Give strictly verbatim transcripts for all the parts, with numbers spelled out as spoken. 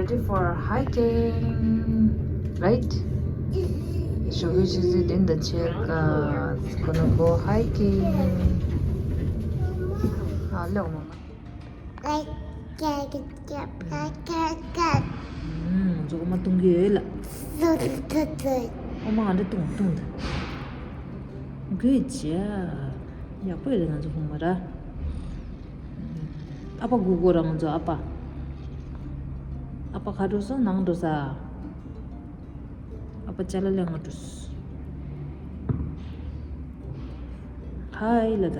Ready for hiking, right? ཞོགས་ཀས་ཆུ་ཚོད་བདུན་དང་ཕྱེད་ཀ gonna go hiking. ཨ་ལེའོ་མ་མ། ང་ཚོ་འོ་མ་བཏུང་གི་ཡོད་ལ། འོ་མ་ང་འདྲ་བཏུང་བཏུང་ད། གོས་ཅི་ཡག་པོ་ཡོད་ལ་ང་ཚོ་ཧུང་མ་ར། ཨ་ཕ་སྒུག་དགོས་ར་ང་ཚོ་ཨ་ཕ། ཨ་ཕ་ག་འགྲོ་སོང་ནང་འགྲོ་ས། ཨ་ཕ་ཅ་ལག་ལེན་ག་འགྲོ་སོང་། ཧའི་ལ་ད།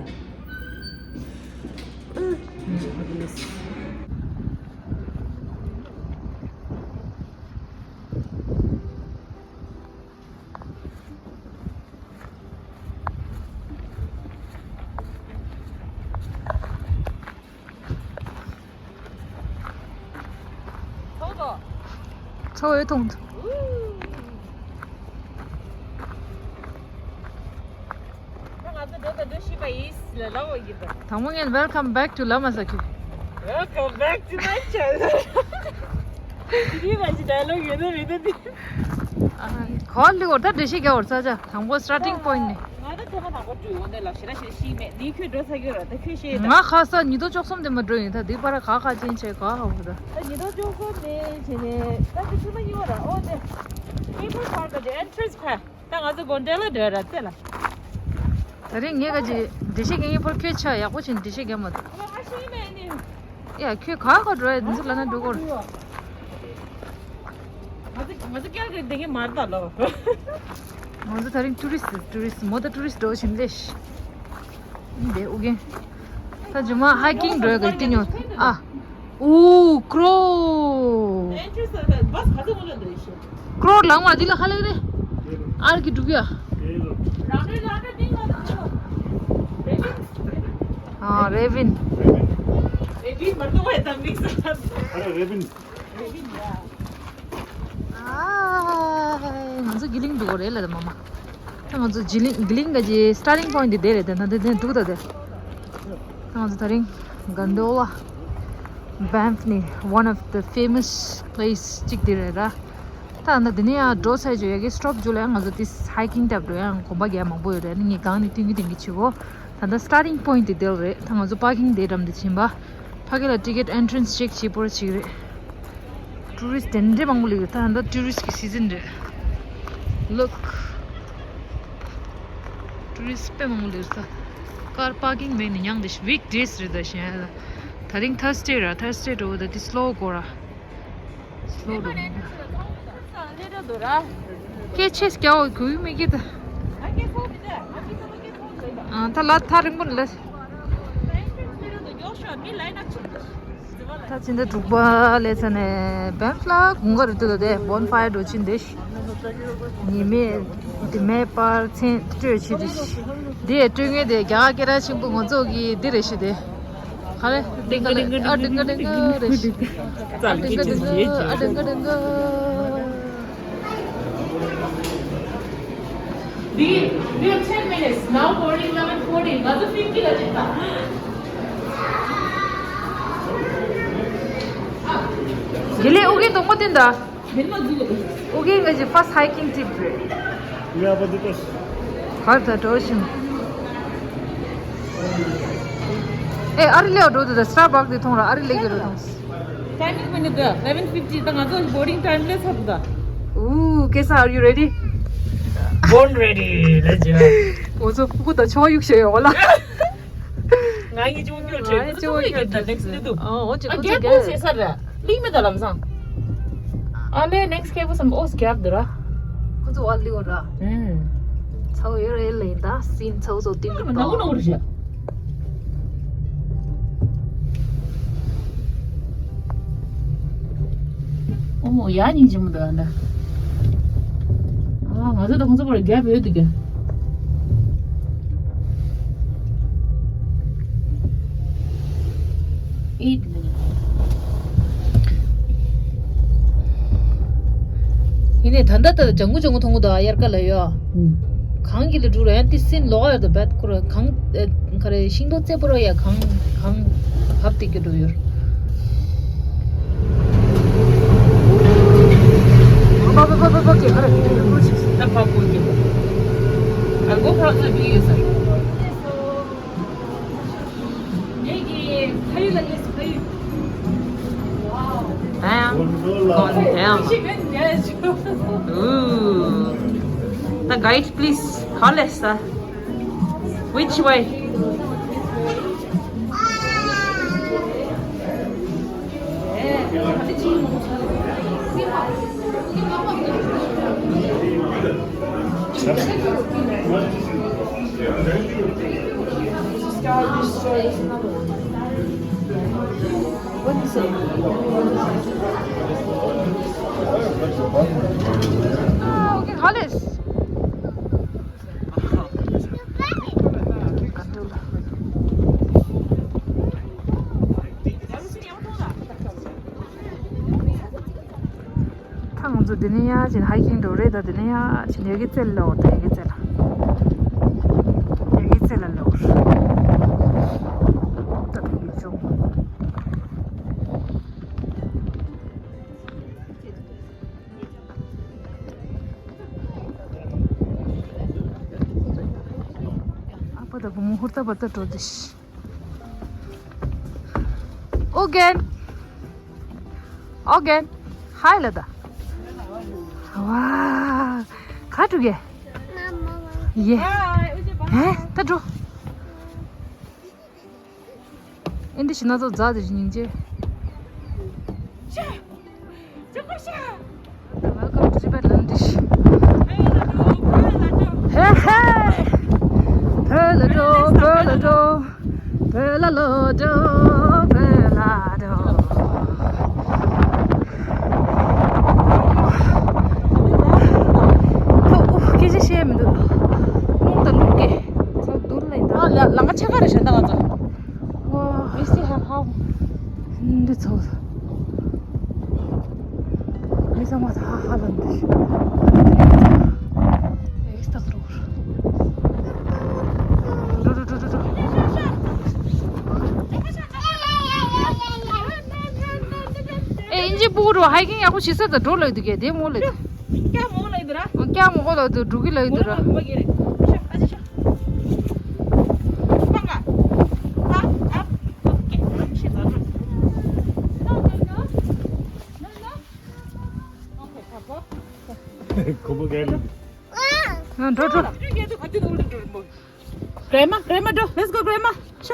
ཚོ་འོས་ཐོང་། དང་པོ་ངས། Welcome back to Lamasaky. Welcome back to my channel. དེ་རིང་ང་ཅི་ཌའི་ལོག་ཡོད་ན་མེད་ན་དེ། ག་ལི་འོར་ད་འགྲེལ་བཤད་རྒྱག་འོར་ས་ཆ་དང་པོ་starting point ནས། ང་ད་ཐེངས་མ་དང་པོ་འགྲོ་ཡོང་དེ་ལ་ཞེ་དྲག་ཞེ་ཤེས་མེད། ནི་ཁྱོད་འགྲོ་ཚར་གྱི་ར་ད་ཁྱོད་ཤེས་ད། ང་ཁ་ས་ཉིས་སྟོང་བཅུ་གསུམ་དེ་མ་འགྲོ་ཡིན་ད་འདི་པར་ག་ཁ་ཅན་ཆེ་ག་ཧ་གོ་ད། ད་ཉིས་སྟོང་བཅུ་གསུམ་ནས་བྱས་ནས་ད་ཅི་ཚོད་མ་ཡིན་བ་ར་ཨོ་དེ། People Park གི་entrance ཕ། ད་ང་ཚོ་དགོན་གྲལ་ལ་འགྲོ་ར་ཙེ་ལ། ད་རིང་ངས་ག་ཅི་འགྲེལ་བཤད་རྒྱག་ངེས་པར་ཁྱོད་ཆ་ཡག་པོ་བྱས་ནས་འགྲེལ་བཤད་རྒྱག་མ་ཐུབ། ཨ་ང་ཤེས་མེད་ནི། ཡ་ཁྱོད་ག་ག་འགྲོ་ཡ་འདི་ཚོ་ལ་ན་འགྲོ་གོ། ང་ཚོ་ང་ཚོ་སྐྱལ་གི་དེ་ངས་མར་ད་ལོ། ང་ཚོ་ད་རིང་tourist tourist མོ་ད་tourist འགྲོ་བཞིན་ལེ་ཤི། འདི་ཨུ་རྒྱན། ད་ཇུ་མ་hiking འགྲོ་གི་ཏི་ཉོ། ཨ། ཨུ་ཀྲོ། ཀྲོ་ལང་མ་འདི་ལ་ཁ་ལེགས་རེད། ཨར་གི་འགྲུག་ཡ། ཨ་རེ་བིན། ཨ་ང་ཚོ་གི་ལིང་འགྲོ་གི་རེད་ལ་མ་མ། ད་ང་ཚོ་གི་ལིང་གི་ལིང་ག་ཅི་starting point འདི་དེ་རེད་དེ་ན་དེ་དེ་འདུག་ད་དེ། ད་ང་ཚོ་ད་རིང་གན་ཌོ་ལ། Banff ནི་one of the famous place གཅིག་དེ་རེད་ར། ད་ད་དེ་ནས་ཡང་འགྲོ་ཚར་རྗེས་ཡ་གི་stop རྒྱུ་ལ་ཡང་ང་ཚོ་དེ་hiking འགྲོ་ཡང་གོམ་པ་རྒྱག་མང་པོ་ཡོད་རེད། ངས་གང་ནས་ཐོན་གི་ཐོན་གི་བྱེད་གོ། ད་ད་starting point དེ་དེ་རེད། ད་ང་ཚོ་parking དེ་འགྲམ་དེ་ཕྱིན་པ། ཕ་གི་ལ་ticket entrance check བྱེད་པོ་ཅིག་རེད། Tourist དེ་འདྲ་མང་པོ་སླེབས་ཡོད། ད་ད་tourist གི་season རེད། Look tourist དཔེ་མང་པོ་སླེབས་ས། car parking མེད་ནི་མྱང་དེ་weekdays རེད་ད་ཤེས་ད། ད་རིང་Thursday ར་Thursday འགྲོ་ད་དེ་slow དགོས་ར། Slow འགྲོ། སྐད་ཆེས་སྐྱ་བོ་གུ་ཡུ་མི་གི་ད། ཨ་ད་ལ་ཐག་རིང་པོ་ལ། ད་ཕྱི་ཟླ་དྲུག་པ་ལས་ཚ་ནས་Banff ལ་དགུན་ཁ་རུ་ཏུ་དེ་bonfire འགྲོ་ཆིན་དེ། ཉི་མས་དེ་མེ་སྤར་མཚན་སྤྲོས་ཆེ་དེ། དེ་སྤྲོས་ངེས་དེ་རྒྱ་གར་སྐད་གྲགས་ཆེན་པོ་ང་ཚོ་གི་འདི་རེད་ཤི་དེ། ཧ་ལེ། ཏིང་ཀ་ཏིང་ཀ་ཨ་ཏིང་ཀ་ཏིང་ཀ་རེ་ཤི། ཨ་ཏིང་ཀ་ཏིང་ཀ་ཨ་ཏིང་ཀ་ཏིང་ཀ། We, we have ten minutes. Now boarding eleven forty. ང་ཚོ་fifty ལ་ཅིག་ད། དགེ་ལེགས་ཨུ་རྒྱན་དང་པོ་བསྟན་ད། ཨུ་རྒྱན་གྱི་first hiking trip རེད། གར་ད་འགྲོ་ཞིང་། ཨེ་ཨ་རི་ལེའོ་འགྲོ་དུ་ད་Starbucks དེ་མཐོང་ར་ཨ་རི་ལེ་གི་རུ་མཐོང་། Timing མི་འདུག eleven fifty ད་ང་ཚོ་boarding time ལས་ཚར་འདུག་ད། ཨུ་ཀེ་སར are you ready? Born ready. Let's go. ང་ཚོ་ཕྲུ་གུ་ད་ཆོ་ཡུག་བྱས་ཡོད་ལ། ང་ཡི་ཅུང་ཁྱོད་ཁྱོད་ཁྱོད་ཁྱོད་ཁྱོད་next ལི་འདུག་ཨོ་ཨོ་ཅི་ཨ་ཁོ་རྒྱལ་པོ་ཚོ་ཟེར་ས་ར་ལིང་མེ་ད་ལམ་སང་། ཨ་ལེ་next གལ་པོ་སམ་ཨོ་སྐྱབས་འདུག་ར། ཁོ་ཚོ་ཨ་ལི་འོ་ར། ཨུམ། ཚའོ་ཡོད་རེད་ལེ་ད་སིན་ཚའོ་ཚོ་ཏིང་ཏིང་ནང་ནང་རེད། ཨོ་ཡ་ཉིན་ཅི་མོ་འདུག་ཨ་ན། ཨ་ང་ཚོ་དང་ཁོ་ཚོ་བར་རྒྱབ་ཡོད་འདུག་ག་ཡིན་ནས་ད་ལྟ་ལྟ་ལྗང་གུ་ལྗང་གུ་མཐོང་གི་འདུག་ཨ་དབྱར་ཁ་ལ་ཡོད། གངས་ཀྱི་ལ་འགྲོ་ར་ཡང་ཏི་སིན་ལོག་ཡོད་དུ་བད་ཁོ་ར་གངས་ག་རེ་ཤིང་སྡོང་རྩེ་པོ་ར་ཡ་གངས་གངས་བབས་ཏེ་གི་འགྲོ་ཡོད། Damn. Gone down. Ooh. The guide, please. Hollis, uh, which way? Ah, okay, Hollis. ད་ང་ཚོ་འདི་ནས་ཡར་ཕྱིན་ཧའི་ཀིང་འགྲོ་རེད། ད་འདི་ནས་ཡར་ཕྱིན་ཡ་གི་རྩེ་ལ་འོ། ད་ཡ་གི་རྩེ་ལ། ཡ་གི་རྩེ་ལ་ལོག་ད་ད་གི་བྱུང་། ཨ་ཕ་དང་བུ་མོ་ཧུར་ཐག་འབད་ཐག་འགྲོ་དུས། ཨོ་རྒན། ཨོ་རྒན། ཧའི་ལབ་ད། ཝ། ག་འགྲོ་གི་ཡེ། ཧེ། ད་འགྲོ། ཨེ་འདི་ཞིག་སྣ་ཚོགས་འཛག་དེ་སྙིང་རྗེ། Welcome to Tibet London. ཧེ་ཧེ། བོད་ལ་འགྲོ། བོད་ལ་འགྲོ། བོད་ལ་ལོག་འགྲོ། བོད་ལ་འགྲོ། ཨོ། སྐད་ཆ་བཤད་མི་འདུག་རླུང་དང་རླུང་སྐད། ཚ་སྡུག་ལ་ཡིན་ད། ལ་ལམ་ཁ་ཕྱེད་ཀ་རེད་ཤག་ད་ང་ཚོ། ཝ། We still have how? འདི་ཚོ། མི་ཚང་མ་ཧ་ཧ་ལམ་འདི། ཨེ་སྟག་རོར། འགྲོ་འགྲོ་འགྲོ་འགྲོ་འགྲོ། ཨེ་ཨིན་ཇི་སྤུ་གུ་འགྲོ། ཧའི་ཀིང་ཡག་པོ་བྱེད་ས་ད་འགྲོ་ལབ་འདུག་གས། དེ་མོ་ལབ་འདུག་ཀྱ་མོ་ལབ་འདུག་ར། ཀྱ་མོ་གོ་ལབ་འདུག་འགྲོ་གི་ལབ་འདུག་ར། མོ་ལབ་འདུག་མ་གི་རེད། ཤ་ཨ་ཅེ་ཤ། སྤང་ག་ཨ་ཨ། ཨོ་ཁེ། ཤེས་ཚར་ར། No, no, no. No, no, no. Okay, papa. ཁོ་མོ་ག་རེ། ཨ། འགྲོ་འགྲོ། Grandma, grandma, འགྲོ། Let's go, grandma. ཤ།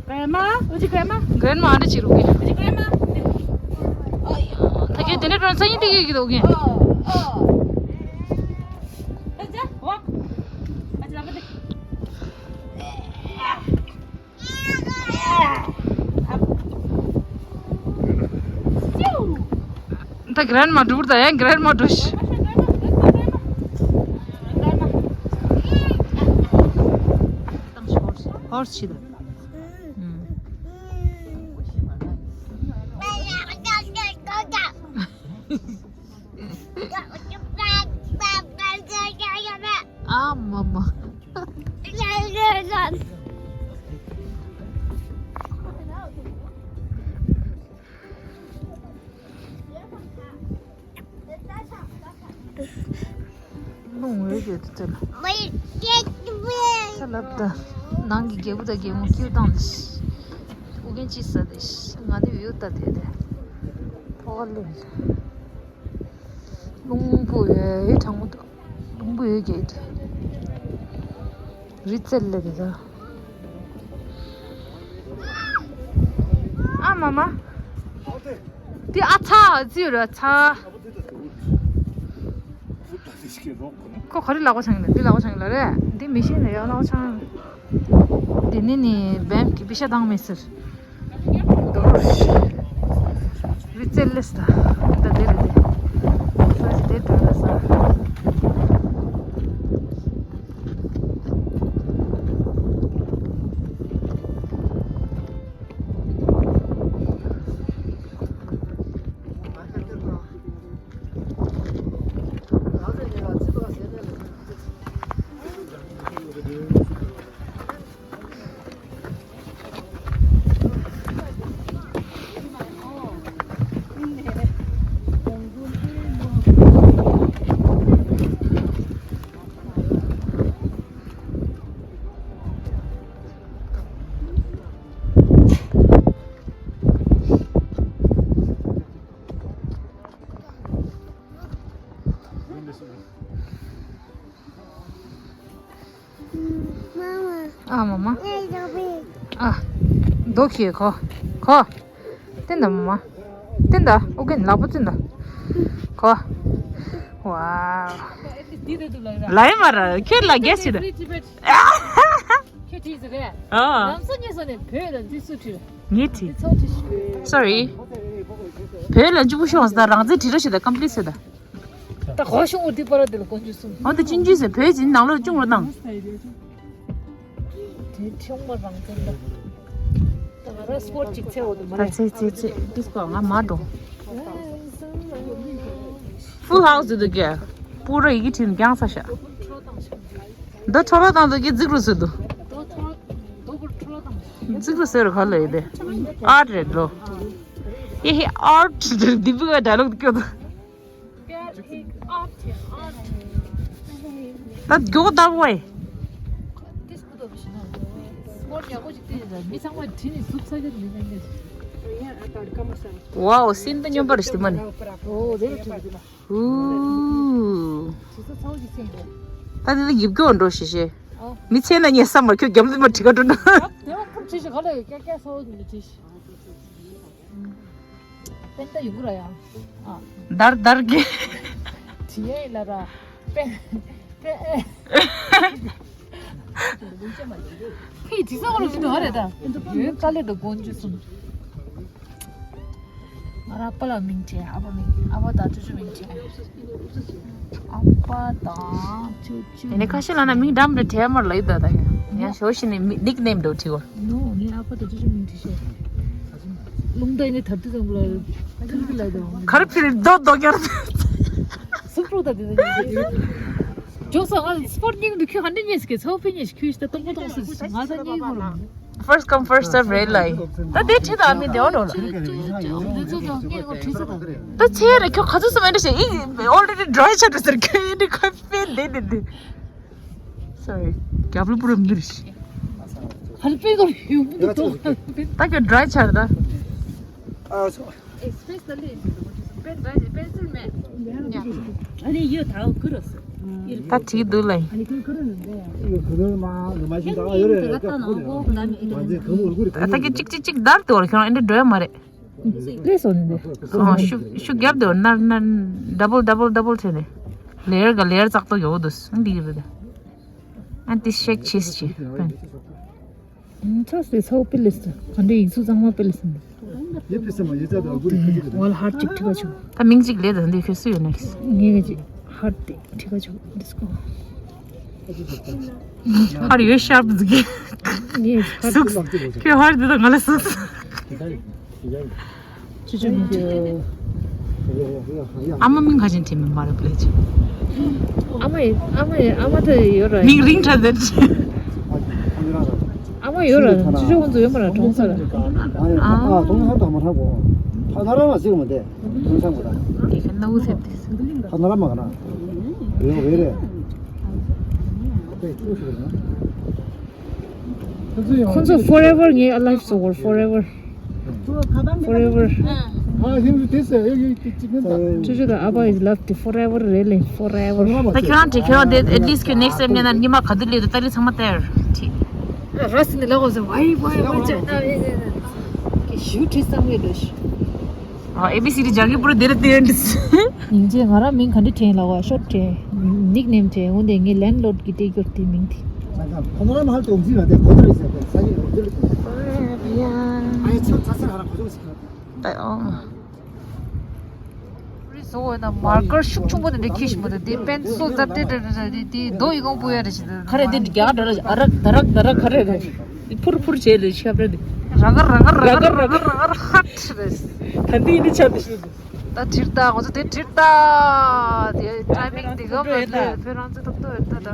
Grandma, ཨུ་ཅི་grandma. Grandma ཨ་འདྲ་བྱེད་རོགས་གི། ཨུ་ཅི་grandma. ཨོ་ཡ། ད་གིན་དེ་འདྲ་འགྲོ་ན་སང་ཉིན་དེ་གི་གི་འདུག་གི། ཨོ་ཨོ། ཨ་ཅག་ཝ། ཨ་ཅག་ལ་མ་དེ། ད་grandma་འགྲུར་ད་ཡང་grandma་འགྲོ་ཤི། Horse ཆི་ད། ཨ་མ་མ། རླུང་འོད་ཀྱི་དུ་ལ། ས་ལབ་ད། ནང་གི་རྒྱལ་པོ་དང་རྒྱལ་མོ་ཁྱེར་བཏང་ནས། ཨུ་རྒྱན་ཅི་ས་དེ། ང་ནི་འོད་ད་དེ་དེ། ཐོག་ལེ། རླུང་བུ་འོད་གྲང་མོ་འདུག་རླུང་བུ་འོད་ཀྱི་དུ། རི་རྩེ་ལེ་དེ་ད། ཨ་མ་མ། དེ་ཨ་ཚ་ཨ་ཙི་ར་ཚ། ཁོ་ག་རེ་ལག་པ་འཆང་གི་ལ། འདི་ལག་པ་འཆང་གི་ལ་རེད། འདི་མི་ཤེས་ནས་ཡང་ལག་པ་འཆང་། འདི་ནི་ནི་བེམ་གི་པི་ཤ་བཏང་མེད་ཟེར། རི་རྩེ་ལེ་ས་ད་འདི་རེད་དེ། ས་ཞིག་དེ་འགྲོ་ལ་ས། ཨ་མ་མ། ཨ། རྡོ་ཁྱེར་གོ། གོ། བསྟན་དང་མ་མ། བསྟན་དང་ཨོ་རྒྱན་ལག་པ་བསྟན་དང་། གོ། ཝའོ། ལའི་མ་ར་ཁྱོད་ལ་རྒྱ་ཞིག་ད། ཁྱོད་བྲིས་ཟེར་རེད། ཨ། ལམ་སང་ངས་སོང་ནས་བོད་ལ་འདི་སུ་བྲིས། ངས་བྲིས། འདི་ཚོ་བྲིས་ཤིག་སོ་རི། བོད་ལ་གཅིག་པུ་ཤོག་ཟེར་ད་རང་བཙན་བྲིས་ར་ཞིག་ད་ཀམ་པི་ལིཊ་ཟེར་ད། ད་གོ་ཤོང་འོ་དེ་པར་དེ་ལ་དཀོན་མཆོག་གསུམ། འོ་དེ་ཅིན་ཅི་ཟེར་བོད་ཟིན་ནང་ལོགས་ཅུང་རོ་དང་། དེ་ཁྲིམས་མ་རང་བཙན་ལ། ད་ང་རང་སི་པོར་ཊི་ཅིག་འཚོལ་འོ་དེ་མ་ད་རེད། ཚེ་ཚེ་ཚེ་ཏིས་ཀོ་ང་མ་འགྲོ། ཧྥུལ་ཧའུ་སི་དུ་གེ། པུ་ར་ཡི་གེ་ཁྲིན་རྒྱང་ས་ཤ། འདི་ཁྲོ་ལོ་དང་དུ་གེ་རྫིག་རུ་སུ་དུ། རྫིག་རུ་སེ་རུ་ག་ལ་ཡི་དེ། ཨར་རེད་ལོ། ཧེ་ཧེ་ཨར་འདི་བུ་ག་ཌའི་ལོག་དུ་སྐྱོ་དུ། ད་མགྱོགས་ད་བོ་ཨེ། ཝའོ་སིན་ད་སྙོམས་པར་ཞིག་མ་ནི། ཨུ། ད་དེ་ལ་ཡིབ་སྐྱོ་འགྲོ་ཞེས་ཞེས། མི་ཚེ་ན་ཉེ་ས་མ་ཁྱོད་རྒྱབ་ལ་མ་བྲི་ག་འགྲོ་ན། པེན་ཏ་ཡོང་གི་ར་ཡ། ཨ། དར་དར་གི། བྲིས་ཡ་ཡིན་ལ་ར། པེན། པེན། ཕི་བྲིས་ས་བ་ལ་བྲིས་འདུག་ཨ་རེད་ད། ཡོད་དཀའ་ལས་འདུག་དཀོན་མཆོག་གསུམ། ང་ར་པ་ལ་མིང་བྲིས་ཨ་ཕ་མིང་ཨ་ཕ་དང་ཅོ་ཅོ་མིང་བྲིས། ཨ་ཕ་དང་ཅོ་ཅོ། དེ་ནས་ཁ་ཤས་ལ་ན་མིང་འགྲམ་རེ་བྲིས་མར་ལ་ཡོད་ད་ད་ཡ། ཡང་ཞོ་ཞིག་ནས་མི་ནིག་ནེམ་འགྲོ་བྲིས་བར། ནོ་ངས་ཨ་ཕ་དང་ཅོ་ཅོ་མིང་བྲིས་ཤེས། རླུང་རྟ་ནི་དར་དུས་ཙམ་ལ་ཕིར་གི་ལ་དང་། གར་ཕིར་རྡོ་རྡོ་རྒྱར། སུ་པྲོ་ད་དེ་ད་ཉིན་ཇོག་སོང་ང་སི་པོར་ཊི་སྙིང་འདུག་ཁྱོད་ཧ་འདྲི་ཉེས་སི་ཀེ་ཚོ་ཕི་ཉེས་སི་ཁྱོད་ཤི་ད་སྟོང་པ་སྟོང་སི་ང་ད་སྙིང་ཁོ་རང་། First come first serve རེད་ལ་ཡིན། ད་དེ་ཁྲིད་དང་མི་དེ་བ་འགྲོ་ལ། འདི་ཚོ་ཀྱང་སྙིང་ཁོ་ཁྲིད་ས་དང་། ད་ཚེ་རེ་ཁྱོད་ག་ཚོད་སུ་མེད་འདྲ་ཞིག་ཨི་already dry ཆགས་འགྲོ་ཟེར་ཁྱོད་ཨི་འདྲི་ཁ་ཕེ་འདི་འདི་འདི། Sorry རྒྱབ་ལ་པུ་ར་མི་རི་ཤི། ཧ་ལ་པེ་གོ་ཡུ་པུ་ཏོ། ད་ཁྱོད་dry ཆགས་ད། ཨ་སོ། Express ལ་ལས་པེན་ཌ་རའི་པེན་སིལ་མེད། ཨ་ནི་ཡོད་ད་ཁུ་རུ་སུ། ད་བྲིས་འདུག་ལ། ད་ད་གི་ཅིག་ཅིག་ཅིག་བརྡར་དུ་བར་ཁྱོད་ཨེ་འདྲ་འགྲོ་ཡ་མ་རེད། ལས་སོ་ནི་འདི། ཨ་ཤུ་ཤུ་རྒྱབ་དུ་ནར་ནར་double double double བྱས་ནས་layer ག་layer བཙག་ཏོ་ཡོད་འདུག་འདི་གི་རེད། ཨ་འདི་ཤེག་ཆིས་ཅི་པེན། ཚོགས་སུ་ཚོགས་པི་ལིས། ག་འདྲ་ཡིག་གཟུགས་གཙང་མ་པི་ལིས། ཡེ་ཕི་སེ་མ་ཡེ་ཙ་དང་གུ་རི་ཁ་ཅིག་ད། ཝལ་ཧར་ཊི་ཅིག་ཁྲི་ཁ་ཆུ། ད་མིང་ཅིག་ལས་དང་འདི་ཁྱོད་སུ་ཡོད་ནས། ངས་ཀ་ཅིག་ཧར་ཊི་ཁྲི་ཁ་ཆུ་ཌིས་ཀོ། ཧར་ཡོད་ཤར་བ་ཟིག་གི། ངས་ཧར་ཊི། སུགས། ཁྱོད་ཧར་འདི་དང་ང་ལ་སུགས། ཅི་ཅི་མི་འདུག་ཨ་མ་མིང་ག་ཅན་བྲིས་མིན་པར་པླེ་ཅི། ཨ་མ་ཡི་ཨ་མ་ཡི་ཨ་མ་དེ་ཡོད་ར། མིང་རིང་དྲགས་འདི། ཨ་མ་ཡོད་ར་ཅི་ཅི་ཁོང་ཚོ་ཡོད་མ་ར་གྲོངས་ས་ར། ཨ་ཨ་གྲོངས་ས་དང་མ་ཧྲ་གོ། ཕ་ན་ར་མ་ཟིག་མ་དེ་གྲོངས་ས་མ་ར། དེ་ག་ནའུ་ཚེ་དེ། ཕ་ན་ར་མ་ག་ན། རེད་རེད། ཁོང་ཚོ་forever ངའི་alive བཟོ་བར་forever། Forever། ཅོ་ཅོ་དང་ཨ་ཕ་is love to forever རེད་ལེ། Forever། ད་ཁྱོད་རང་བྲིས་ཁྱོད་རང་དེ་at least ཁྱོད་next time ཉན་ན་ཉི་མ་ག་དུས་སླེབས་འདུག་ད་ལི་ཚང་མ་དེར་བྲིས། ར་སི་ནི་ལ་འོ་ཟེར་ཝའི་ཝའི་ཝའི་ཅེ་ན་ཨེ་ཨེ་ཨེ་ཞུ་བྲིས་བསམ་གི་འདུག་ཨ་ཨེ་བི་སི་ཌི་སྦྱང་གི་པུ་ར་དེར་དེ་འདྲ། སྙིང་རྗེ། ང་རང་མིང་ག་འདྲ་བྲིས་ལ་བ་ཤོར་བྲིས། ནིག་ནེམ་བྲིས། འོན་ཏེ་ངའི་ལེན་ལོར་གི་སྤྲད་རྒྱུར་དེ་མིང་དེ། ཁོ་ན་ར་མ་ཧལ་ཏོང་ཟི་ར་དེ་ཁོ་ཚོ་རེད་ཟེར་ཏེ་ས་ཡི་ལོ་དེ་རེད། ཨ་ཡ་ཚ་ཚ་ཚ་ཧ་ར་ཁོ་ཚོ་ཟིག་ད་ཨོ། རི་བཟོ་བས་ན་མར་ཀར་ཤུགས་ཆུང་པོ་དེ་འདྲ་ཁྱི་ཞིག་མོ་དེ་དེ་པེན་སིལ་ད་དེ་དེ་དེ་དེ་དེ་རྡོ་ཡི་གོང་སྤོ་ཡ་རེ་ཞིག་ད། ཁ་རེ་དེ་རྒྱ་གར་ར་ར་ད་ར་ད་ར་ཁ་རེ་རེ་ཕུར་ཕུར་བྱས་ལེ་ཤ་པྲ་དེ། ར་ག་ར་ག་ར་ག་ར་ག་ར་ཧ་ཏི་རེ། ད་འདི་ཡིན་ཆ་དེ་ཞིག་ད་ཁྲིར་ད་ང་ཚོ་དེ་ཁྲིར་ད་དེ་ཊའི་མིང་དེ་ག་མ་ལེ་ཕེ་རང་ཚོ་ཏོག་ཏོ་ཡོད་ད་ད།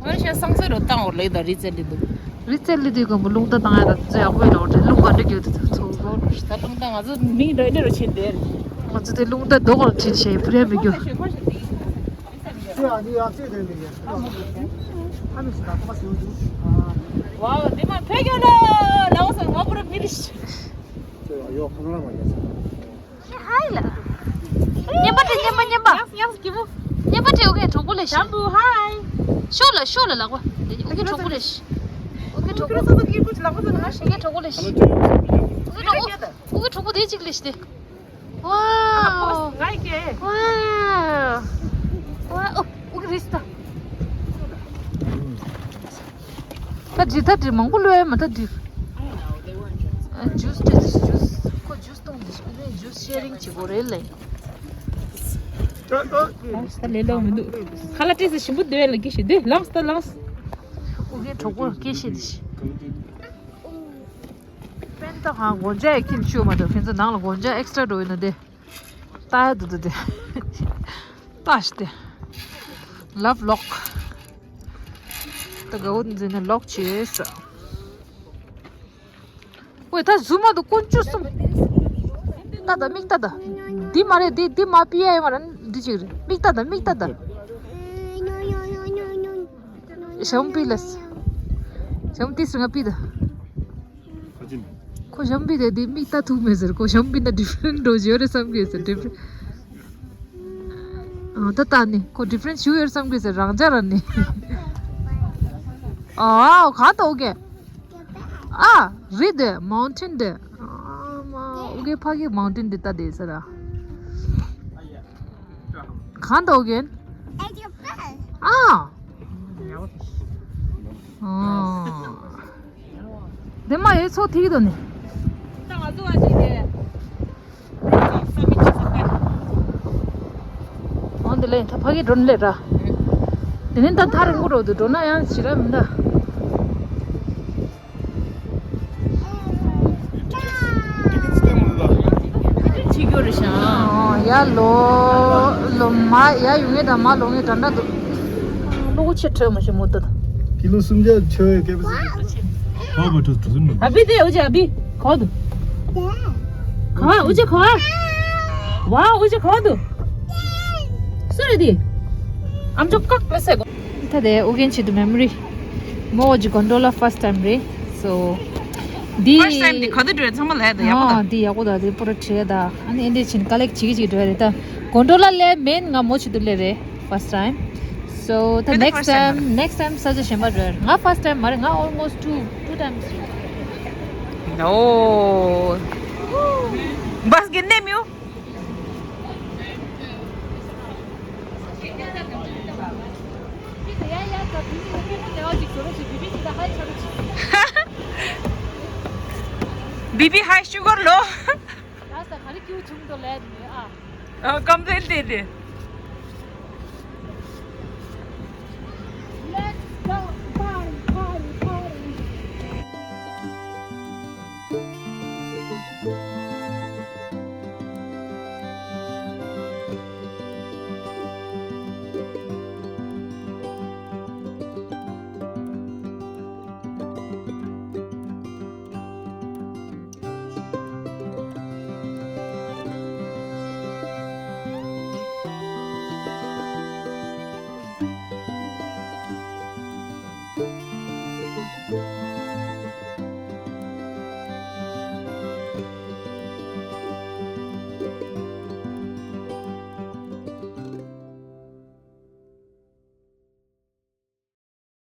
ང་ཤ་སང་སེ་རོ་བཏང་འོར་ལེ་ད་རི་ཙེ་ལི་དུ། རི་ཙེ་ལི་དུ་གམ་རླུང་རྟ་བཏང་ཡ་ད་ཚོ་ཡག་པོ་ཡོད་ད་འོར་ཏེ་རླུང་ག་འདྲ་རྒྱུ་དུ་ཚོ་ཚོ་ད་རླུང་རྟ་ང་ཚོ་མིང་འདྲ་འདྲ་རོ་ཆེན་དེར། ང་ཚོ་དེ་རླུང་རྟ་རྡོ་གོར་ཆེན་ཤེས་ཕུ་རེ་མི་རྒྱུ། ཝའོ་དེ་མ་ཕེ་གྱོ་ལ་ལའོ་སོ་ང་པུ་ར་མི་རི་ཤི། ཧའི་ལ། ཉན་པ་དེ་ཉན་པ་ཉན་པ། ཉམས་སུ་སྐྱིད་པོ། ཉན་པ་དེ་འོ་ཁའི་གྲོགས་པོ། ཞམ་པོ་ཧའི། ཤོག་ལ་ཤོག་ལ་ལག་པ། ཨུ་གི་གྲོགས་པོ་ལས་ཤི། ཨུ་གི་གྲོགས་པོ། ཨུ་གི་གྲོགས་པོ་ལས་ཤི། ཨུ་གི་གྲོགས་པོ། ཨུ་གི་གྲོགས་པོ་དེ་གཅིག་ལས་ཤི་དེ། ཝའོ། ཝའོ། ཝའོ། ཨོ། ཨུ་གི་རེས་ད། ད་ཇི་ད་དྲི་མང་པོ་ལོས་མ་ད་དྲི། ཇུས་དྲི་ཇུས། ཁོ་ཇུས་གཏོང་དྲི་ཞིག་ནས་ཇུས་ཤེ་རིང་བྱེད་དགོས་རེད་ལེ། ད་ལས་ལོག་མི་འདུག་ཁ་ལག་སྤྲད་ས་ཞིམ་པོ་འདོད་ལ་སྐད་ཤེས་འདུག་ལངས་ད་ལངས། ཨུ་གི་གྲོགས་པོ་སྐད་ཤེས་འདི་ཤི། པན་ད་ཧ་གོན་ཇ་ཡ་ཁྱིན་ཤུ་མ་འདུག་ཁྱེད་ཚོ་ནང་ལ་གོན་ཇ་ཨེག་སི་ཊྲ་འགྲོ་ཡོད་ན་དེ། ལྟ་ཡ་འདུག་འདུག་དེ། ལྟ་ཤི་དེ། ལབ་ལོག་ད་དགའ་བོ་འཛིན་ན་ལོག་བྱེད་ས། ཝེ་ད་ཟུ་མ་དུ་ཀུན་ཅུ་གསུམ། ལྟ་ད་མིག་ལྟ་ད། འདི་མ་རེད་འདི་འདི་མ་པི་ཡ་ཡ་མ་རེད་འདི་ཅིག་རེད་མིག་ལྟ་ད་མིག་ལྟ་ད། ཞམ་པི་ལས། ཞམ་ཏི་སི་ང་པི་ད། ཁོ་ཞམ་པི་དེ་དེ་མིག་ལྟ་ཐུབ་མེད་ཟེར་ཁོ་ཞམ་པི་ན་ཌི་ཕི་རེན་ཊི་འགྲོ་བཞིན་ཡོད་རེད་བསམ་གི་ཟེར་ཌི་ཕི་རེན་ཊི། ཨ་ད་ལྟ་ནི་ཁོ་ཌི་ཕི་རེན་ཊི་ཞུ་ཡོད་བསམ་གི་ཟེར་རང་ཅག་ར་ནི། ཨ་གང་ལྟ་འོ་གེ། ཨ་རི་དེ་མའུན་ཊེན་དེ། ཨ་མ་འོ་གེ་ཕ་གི་མའུན་ཊེན་དེ་ལྟ་དེ་ཟེར་ར། གང་ལྟ་འོ་གེ། ཨ། ཨ། དེ་མ་ཡོད་ཚོགས་ཐིག་དོ་ནི། ད་ང་ཚོ་བ་ཅིག་དེ། འོན་ཏེ་ལེ་ད་ཕ་གི་འགྲོ་ནི་ལེ་ར། དེ་ནས་ད་ཐག་རིང་པོ་འགྲོ་འདུག་འགྲོ་ན་ཡང་ཞི་ར་མི་འདའ། ཅི་གྱོ་རེ་ཤང་། ཡ་ལོ་ལོ་མ་ཡ་ཡུ་ངེ་དང་མ་ལོ་ངེ་འདྲ་འདྲ་འདུག་ལོ་ཆེ་ཁྲོས་མ་ཤེས་མོ་ཏོ། ཀི་ལོ་སུམ་བརྒྱ་ཆོད་ཡོད་སྐད་པ་ཟིག་ཁོ་བ་ཁྲོ་ཐུ་སུན་མི། ཨ་བི་དེ་འུ་ཅི་ཨ་བི་ཁོ་དུ། ཁོ་བ་འུ་ཅི་ཁོ་བ། ཝ་འུ་ཅི་ཁོ་དུ། སུ་རེད་དེ། ཨམ་ཅོག་ཀག་ལ་སེ་གོ། ད་དེ་ཨུ་རྒྱན་ཆེད་དུ་མེ་མོ་རི། མོ་འོ་ཇི་གོན་ཌོ་ལ་ཕར་སི་ཊ་ཊའིམ་རེད། སོ། འདི། ཕར་སི་ཊ་ཊའིམ་འདི་ག་དུས་འགྲོ་ཚང་མ་ལ་ཡ་ད་ཡག་པོ་ད། འདི་ཡག་པོ་ད་འདི་པོ་ར་ཁྲེ་ད། ཨ་ནི་ཨེ་འདྲས་ཕྱིན་ཀ་ལེག་བྱེད་ཀྱི་ཅིག་འགྲོ་ཡ་རེད་ད། གོན་ཌོ་ལ་ལས་མེན་ང་མོ་ཆེད་དུ་ལས་རེད། First time. So the next time, next time ས་ཆ་གཞན་པ་རེད། ང་first time མ་རེད། ང་almost two, two times. No. Bus གི་ནེམ་ཡོ། བི་བི་ཧའི་ཤུ་གར་ལོ། ཨ་ཀམ་པེལ་དེ་དེ།